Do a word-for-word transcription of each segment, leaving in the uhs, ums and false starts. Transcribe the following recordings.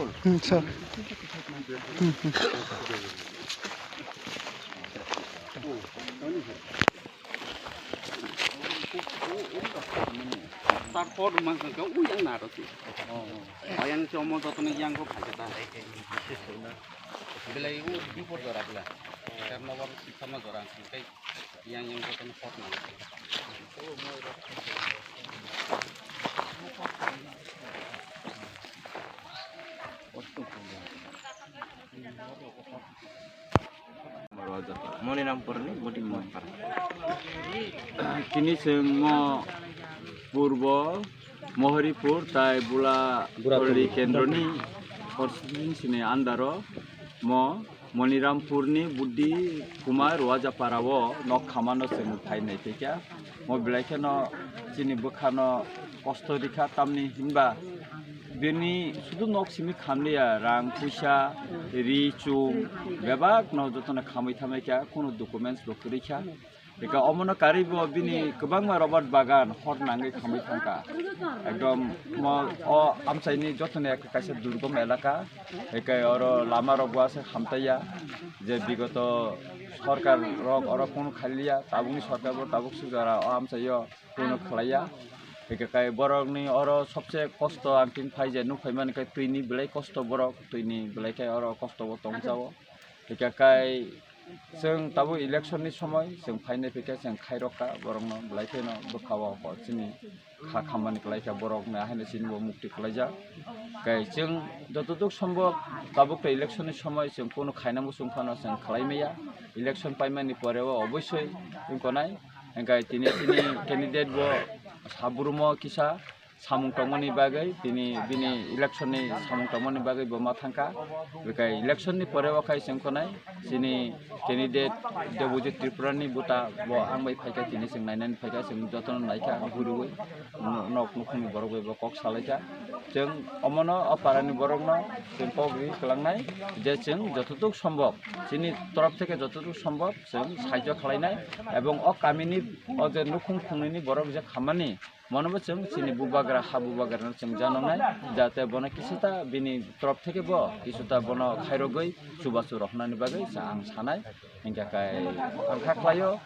Hmm, sir. Hmm, hmm. Tar por mang kha ui yang na ro si. Ayang chomo jotono yang ko phaja ta. Belai u di por jora bela. Tar no war si sama jora kai. Yang yang jotono por na. Monirampurni Buddhi Mongpara. Tini chwng mo Purbo Mohoripur tai Bula Bula Toli Toli. Kendroni constituency ni under o mo Monirampurni Buddhi Kumar Wajapara o nok khamano chwng phai nai phaikha. Mo belai kheno chini bwkhano kosto rikha, tamni hinba bini sudu nok simi khamliya, rang puisa, ri chung bebak no jotono khamwi thamwi kha, kunu documents bo kwrwi kha. Eka omono karwi bo bini kwbangma rubber bagan hor nangwi khamwi thangkha. Ekdom mo o amchaini jotoni ekta kaisa durgom elaka, eka oro lama rok bo aswk hamtaiya, je bigoto sorkar rok oro kunu khailiya, tabukni sorkar bo tabuk sujara o amchaio. Kuno khlaiya. Hingke kai borokni oro sobse kosto ang tin phai je nukphai mani khe twini belai kosto borok, twini belai khe oro kosto bo tong jao. Hingke kai chwng tabuk election ni somoi chwng phainai phikhe chwng khairokha borokno belai kheno bwkha o chini kha khamani kwlaikha borokni haino chini bo mukti kwlaijak. Kai chwng jotoduk sombok tabuk to election ni somoi chwng kuno khaina muchung phano chwng khlai maya. Election paimani pore o obosoi wngkonai. Hingke tini, tini candidate bo sabrumo kisa samung tongmani bagwi, tini bini election ni samung tongmani bagwi bo ma thangkha. Bekai election ni pore o khai chwng khonai chini candidate Debojit Tripura ni buta bo ang bai phaikha, tini chwng nainani phaikha, chwng jotono naikha, ang guriwi no-, nok nukhungni borok bai bo kok salaikha. Chwng omono o parani borokno chwng kok ri kwlangnai je chwng jototuk sombok chini torop theke jototuk sombok chwng sahajyo khlainai, ebong o kamini o je nukhung khungnwini borok je khammani, monobo chwng chini bubagra, ha bubagrano chwng janoknai, jate bono kisita bini torop theke bo kisita bono khairogwi chubachu rohornani bagwi sa-, ang sanai. Hingkha khe ang kha khlaio,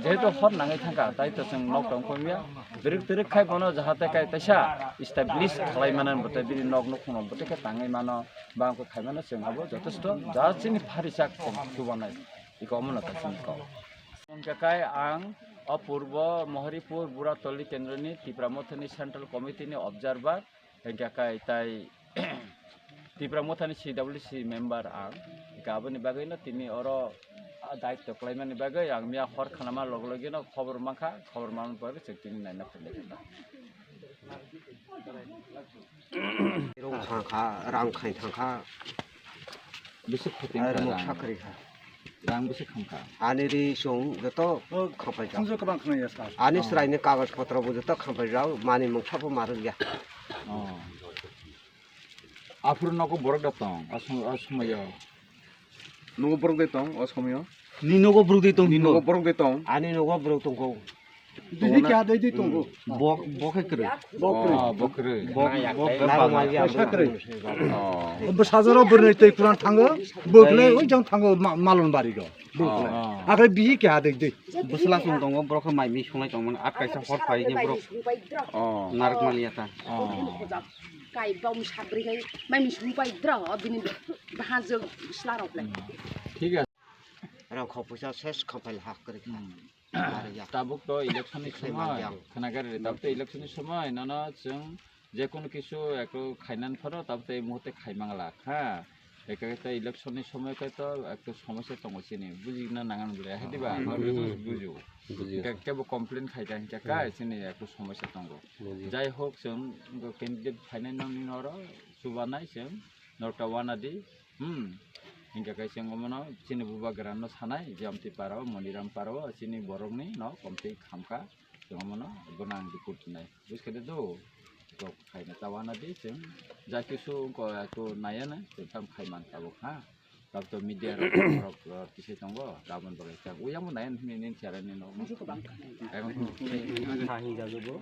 jehetu hor nangwi thangkha, tai to chwng nok tong phomya, twrwk twrwk khai bono jahate kai taisa establish khlai mano, bwtwi bini nok nukhungno bwtwi khe tangwi mano, bangkhe khai mano, chwng abo jotosto ja chini phari chak chwng chubanai, iko omono ta chini kok. Hingkha khe ang o purbo Mohoripur Buratoli kendroni Tipra Mothani Central Committee ni observer, hingkha khe tai Tipra Mothani C W C member ang, hingkha aboni bagwino tini oro a daityo khlaimani bagwi ang miya hor khanama log logino khobor mankha, khobor manmani pore chwng tini naina phailaikha. Rong thangkha, rang khai thangkha. Bisi khoti Ar wngkha mok rang. Sakri kha. Rang bisi khamkha. Ani ri song joto khampai jak. Khunju kwbang khwnaya sir. Ani Oh. Sraini kagoj potro bo joto khampai jak, mani mung sapo marwk ya. Oh. Aphuru nogo borok da tong, a sum-, a sumayo. Nogo borok de tong, o somoyo. Ni nogo borok de tong. Ni nogo borok de tong. Ani nogo borok tongkho. Bihi keha dei dei tongo. Bok, bok hai kwrwi. Bok kwrwi. Oh, bok kwrwi. Bok, bok Narwk mali ang. Kaisa kwrwi. Oh. Bo sajaro bwrwi tei kuran thango, bwkle oi jang thango ma-, malon bari go. Bwkle. Oh. Akhai bihi keha dei dei. Bwsla song tongo, borok khe mai mi sunglai tongmani. At kaisa hor phai ni borok. Oh. Narwk mali ya ta. Oh. Kai bom sabri kai mai mi sung pai dra o bini bahajwk sla rok le. Thik ase. Rang khok puisa ses khampai hak kwrwi kha. Hmm. Tabuk to election ni somoi, khwnagari, tabuk to election ni somoi, nono chwng jekunu kisu ekto khainani phano, tabuk to ei muhurte khaimangla, ha? Eke to election ni somoi khe to ekto somosya tongo chini, bujina nangan bole, hai diba? Hmm. Norok bujo. Bujo. Ke-, kebo complain khai ta hinkhe kha, hmm, chini ekto somosya tongo. Bujo. Jai hok, chwng candidate phainai nokni noro chubanai chwng, norok ta wanadi, Hmm. Hingkha khe chwng omono chini bubagrano sanai je amtwi para o, Moniram para o, chini borokni no komtwi khamkha, chwng omono bono ang report rwnai. Buj khe de do, tok khaina ta wanadi chwng, ja kisu wngkha ekto naiya na, chwng tam khai man tabuk ha. Tabuk to media rok, rok, rok kisai tongo, gabon bo kaisa. Uyang bo naiya hwnwi nini chara ni no. Tha hwnjago bo.